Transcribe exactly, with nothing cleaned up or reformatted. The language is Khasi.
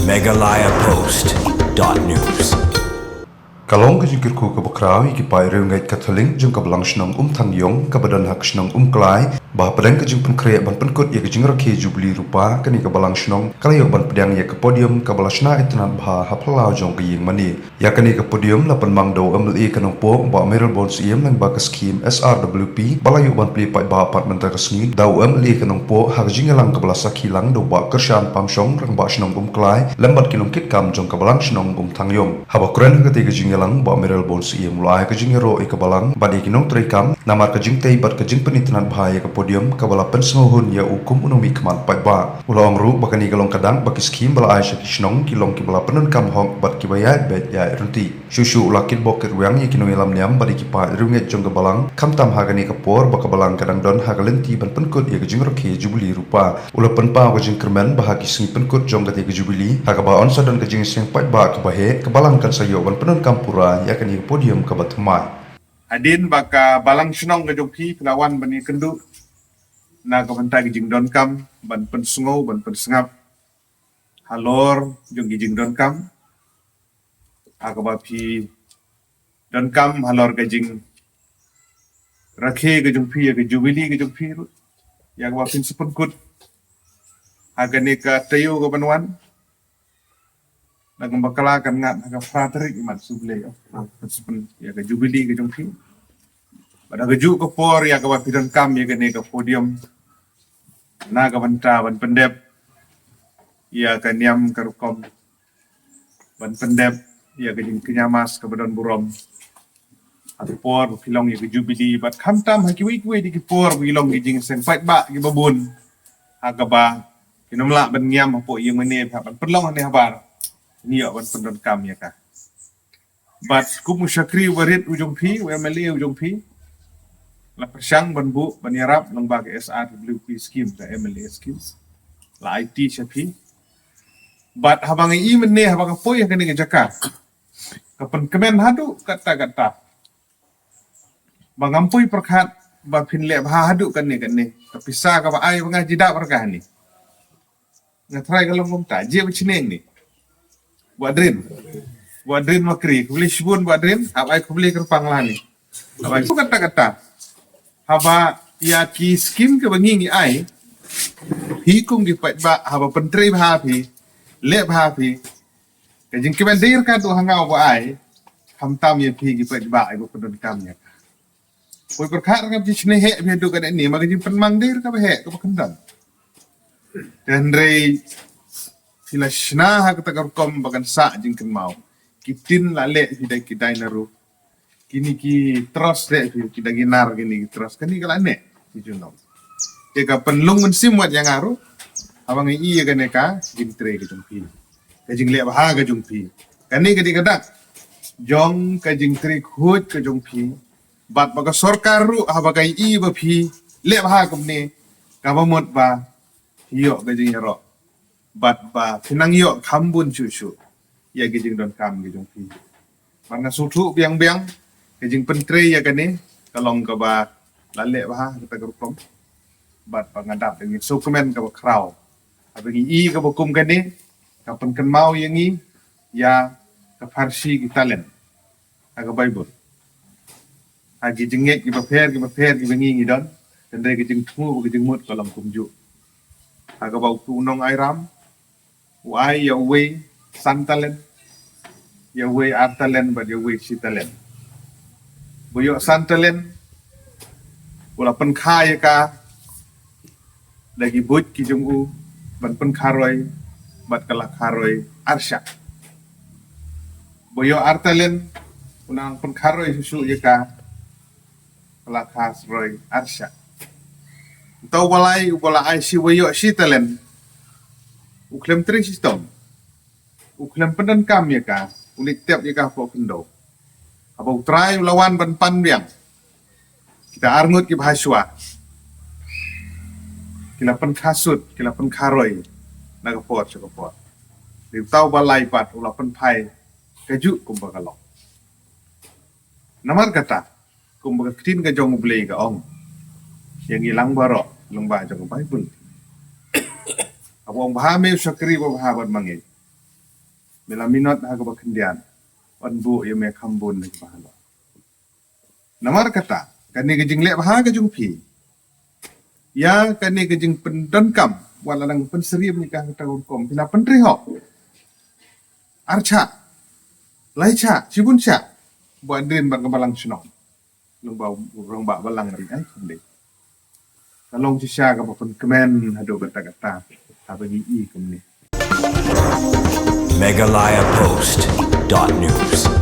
Meghalaya Post dot news. Ka long ka jingkyrkhu kaba khraw ïa ki paid riewngeit Katholik jong ka Balang Shnong Umthangyong kaba don ha ka shnong Umklai, ba hapdeng ka jingpynkhreh ban pynkut ïa ka jingrakhe Jubili Rupa, kane ka Balang Shnong ka la ïoh ban pdiang ïa ka podium kaba la shna itynnad bha ha phyllaw jong ka ïing mane. Ïa kane ka podium la pynmang da u M L A ka Nongpoh, Bah Mayralborn Syiem, lyngba ka skhim S R W P ba la ïoh ban plie paidbah pat mynta ka sngi da u M L A ka Nongpoh, ha ka jingïalang kaba la sakhi lang da u Bah Kyrshan Pamshong, Rangbah Shnong Umklai, lem bad ki nongkitkam jong ka Balang Shnong Umthangyong. Haba kren ha katei ka jingïalang, Bah Mayralborn Syiem u la ai ka jingïaroh ïa ka Balang bad ïa ki nongtreikam namar ka jingtei bad ka jingpynitynnad bha ïa ka podium kaba la pynsngewhun ïa u kum u nongmihkhmat paidbah. U la ong ruh ba kane ka long ka dak ba ki skhim ba la ai sha ki shnong ki long kiba la pyndonkam hok bad kiba ïaid beit ïaid ryntih. Shuh shuh u la kitbok kitrwiang ïa ki nongïalam niam bad ïa ki paid riewngeit jong ka Balang, khamtam ha kane ka por ba ka Balang ka dang don ha ka lynti ban pynkut ïa ka jingrakhe Jubili Rupa. U la pynpaw ka jingkyrmen ba ha ki sngi pynkut jong katei ka Jubili, ha kaba yn sa don ka jingïaseng paidbah kaba heh, ka Balang kan sa ïoh ban pyndonkam pura ïa kane ka podium kaba thymmai. Hadien ba ka Balang Shnong ka jong phi ka la wan ban ïakynduh na ka bynta ka jingdonkam, ban pynsngew, ban pynsngap halor jong ki jingdonkam, ha kaba phi donkam halor ka jingrakhe ka jong phi ïa ka Jubili ka jong phi ruh, ïa kaba phin sa pynkut ha kane ka taïew kaban wan. Na ka bakla kan ngat ha ka phra tarik i mat sublei, oh, kan sa pyn ïa ka Jubili ka jong phi. Bad ha kajuh ka por ïa kaba phi donkam ïa kane ka podium na ka bynta ban pyndep ïa ka niam ka rukom, ban pyndep ïa ka jingkñia mass kaba don burom ha ka por ba phi long ïa ka Jubili, bad khamtam ha kiwei kiwei de ki por ba ki long ki jingïaseng paidbah kiba bun, ha kaba phin ym lah ban ngiam hapoh ïing mane, ban pynlong hangne habar, phin ïoh ban pyndonkam ïa ka. Bad kum u shakri uba rit u jong phi, u M L A u jong phi, la pyrshang ban buh ban ïarap lyngba ka S R W P scheme, ka M L A scheme, la aiti sha phi. Bad haba nga i mynne, haba nga poi ha kane ka jaka, ka pynkmen haduh katta katta ba ngam poi pyrkhat ba phin leh bha haduh kane kane. Ka pisa kaba ai ba nga jia da bha kane. Nga tharai ka long kumta, jia ba chneng ne. Bah Drin. Bah Drin Makri, khublei shibun Bah Drin, hap ai khublei kyrpang lane. Hap ai katta katta. Haba ïa ki scheme kaba ngi ngi ai, phi kum ki paidbah haba pyntrei bha phi, leh bha phi, ka jingkmen dei ryngkat ha nga uba ai, khamtam ïa phi ki paidbah iba pyndonkam ïa ka. Poi pyrkhat ryngkat, jingsngew heh phi haduh kane ne, ma ka jingpynmang dei ryngkat ba heh kaba khyndang. Te hynrei phi la shna ha kata ka rukom ba kan sah jingkynmaw. Ki tin la leh phi da ki dai na ruh. Kine ki tros leh phi ki da ki nar, kine ki tros, kane ka la neh ki junom. Te ka pynlong mynsiem wat ïa nga ruh haba nga i ïa kane ka jingtrei ka jong phi, ka jingleh bha ka jong phi. Kane ka dei ka dak jong ka jingtrei khuid ka jong phi. Bad ba ka sorkar ruh haba ka i ba phi leh bha kumne, kaba mut ba phi ïoh ka jingïaroh, bad ba phin nang ïoh kham bun shuh shuh ïa ki jingdonkam ki jong phi. Bad nga sngewthuh biang biang ka jingpyntrei ïa kane ka long kaba la leh bha ha kata ka rukom. Bad ba nga dap da ka jingsngewkmen kaba khraw haba ngi i kaba kum kane, ka pynkynmaw ïa ngi ïa ka pharshi ki talent ha ka Baibl. Ha ki jingngeit kiba pher kiba pher kiba ngi ngi don, hynrei ka jingthmu bad ka jingmut ka long kumjuh. Ha kaba utu u nongairam u ai ïa uwei san talent, ïa uwei ar talent bad ïa uwei shi talent. Ba ïoh san talent u la pynkha ïa ka da ki buit ki jong u ban pynkharoi, bad ka la kharoi arshah. Ba ïoh ar talent u nang pynkharoi shuh shuh ïa ka, ka la kharoi arshah. Uta uba lai, uba la ai shi, uba ïoh shi talent, u khlem trei shitom, u khlem pyndonkam ïa ka, u leit tep ïa ka hapoh khyndew. Haba U Trai u la wan ban pan biang, kita arngut kiba ha shuwa ki la pynkha sut, ki la pynkharoi na ka por sha ka por. Hynrei uta uba lai pat u la pynphai kajuh kumba ka long. Namar kata, kumba ka ktien ka jong U Blei ka ong ïa ngi lang baroh lyngba jong ka Baibl, haba ong, bha me u shakri ba bha bad mangeit. Me la minot ha kaba khyndiat. Yn buh ïa me kham bun na kaba halor. Namar kata, kane ka jingleh bha ka jong phi. Ïa kane ka jingpyndonkam, wat la nang pynsyriem ïa ka kata ka rukom, phi la pyntrei hok. Ar shah, lai shah, shibun shah, ba dien bad ka balang shnong. Long ba, long ba balang ri ai kumne. Ka long shisha kaba pynkmen haduh katta katta, haba ngi i kumne. Meghalaya Post dot news.